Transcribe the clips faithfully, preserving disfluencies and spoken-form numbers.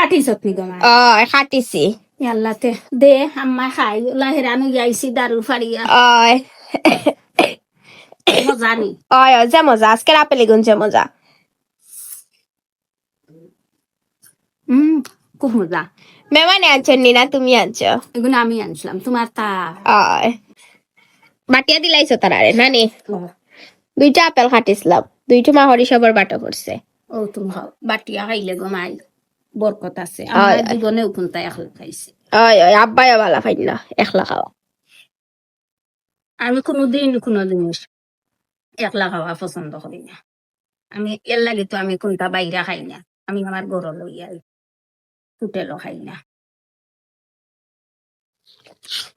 খাটিছত নি গো মাই? অয়, খাটিছি। ইয়াল্লাতে দে, আম্মা খাই, লাহেরান অইয়া আইছি দারু ফাড়িয়া। অয়। মজা নি? অয়, অয়, যে মজা, আজকের আপেল এগুন যে মজা। হুম, খুব মজা। মেহমানে আনছইন নি না তুমি আনছো? এগুন আমি আনছিলাম, তোমার তা। অয়। বাটিয়া দিলাইছো তারারে, না নি? অয়। দুইটা আপেল খাটিছিলাম, দুইটা মা হরি সবর বাটো পড়ছে। ও, তুমি খাও। বাটিয়া খাইলে গো মাই, বরকত আছে। অয়, আমরা অয়। জীবনেও কোনটা একলা খাইছি। অয়, অয়, আব্বাইও বালা পাইন না, একলা খাওয়া। আমি কোনোদিন কোনো জিনিস একলা খাওয়া পছন্দ করি না। আমি এর লাগি তো আমি কোনটা বাইরে খাই না, আমি আমার ঘরো লইয়া আই, হোটেলও খাই না।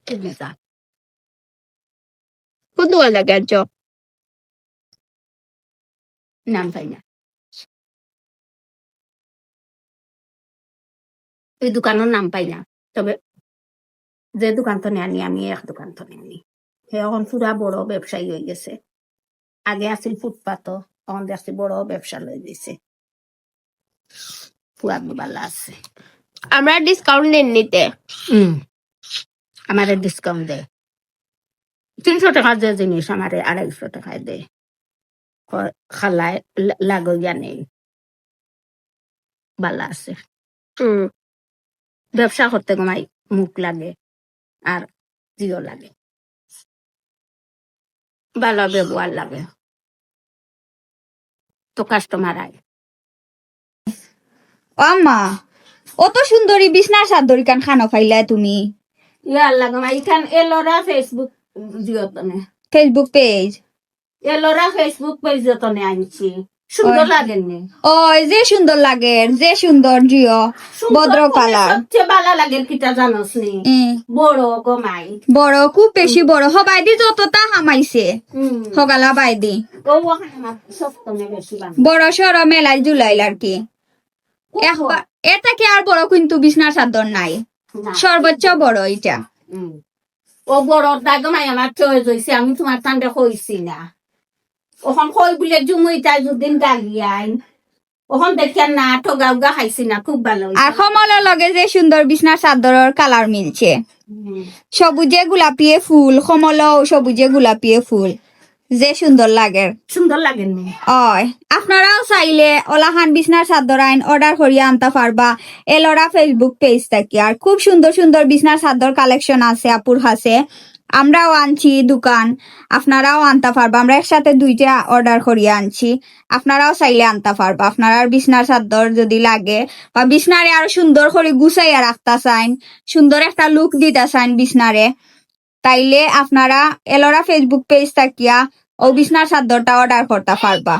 খুব মজা। কোন দোকান লাগে আনছো? নাম পাই না। ওই দোকানর নাম পাই না, তবে যে দোকান থনে আনি, আমি এক দোকান থনে আনি। হে এখন পুরা বড় ব্যবসায়ী অই গেছে। আগে আছিল ফুটপাতও, এখন দেখছি বড় ব্যবসা লই দিছে। পুরা বালা আছে। আমরা ডিসকাউন্ট দেন নিতে। হুম, আমারে ডিসকাউন্ট দেয়। তিনশো টাকা যে জিনিস আমারে আড়াইশো টাকায় দেয়। ক-, খালায় লা-, লাগইয়া নেই। বালা আছে। হুম। ব্যবসা করতে গো মাই মুখ লাগে আর জিও লাগে, বালা ব্যবহার লাগে, তো কাস্টমার আয়। ও আম্মা, অত সুন্দরী বিছনার চাদর ইখান খানো পাইলায় তুমি? ইয়া আল্লাহ গো মাই, ইখান এলোরা Facebook জিও তনে। Facebook page? Ellora Facebook page Jio তনে আনছি। সুন্দর ওই। লাগের নি? ওই যে সুন্দর লাগের, যে সুন্দর জিও। সুন্দর ভদ্র বলে কালার। সবচেয়ে বালা লাগের কিতা জানোস নি? হুম। বড় গো মাই। বড়, খুব বেশি বড়। হবায়দি যততা হামাইছে। হুম। হগালা বাইদি। ও, ওখানে আমার সব তনে বেশি বানায়। বড় সড় মেলায় ঝুলাইল আর কি। খুব একবার, বড়। এর থাকি আর বড় কিন্তু বিছনার চাদর নাই। না। সর্বোচ্চ বড় ইটা। হুম। ও বড় দাগ মাই আমার চয়েস হইছে, আমি তোমার তান্ডে কইছি না। ওখান কই বুলে জুমুইটা যুদিন গালি আইন। ওখান দেখিয়া না, ঠগা উগা খাইছি না, খুব ভালা হইছে। আর কমলর লগে যে সুন্দর বিছনার চাদরর কালার মিলছে। হুম। সবুজে গোলাপিয়ে ফুল, কমলও সবুজে গোলাপিয়ে ফুল। যে সুন্দর লাগের। সুন্দর লাগের নি? অয়, আপনারাও চাইলে অলাখান বিছনার চাদর আইন অর্ডার করিয়া আনতা পারবা এলোরা Facebook পেজ থাকি। আর খুব সুন্দর সুন্দর বিছনার চাদর কালেকশন আছে আপুর কাছে, আমরাও আনছি দোকান, আপনারাও আনতা পারবা। আমরা একসাথে দুইটা অর্ডার করিয়া আনছি, আপনারাও চাইলে আনতা পারবা। আপনারার বিছনার চাদর যদি লাগে বা বিছনারে আরো সুন্দর করি গুছাইয়া রাখতা চাইন, সুন্দর একটা লুক দিতা চাইন বিছনারে, তাইলে আপনারা এলোরা Facebook পেজ থাকিয়া ও বিছনার চাদরটা অর্ডার করতা পারবা।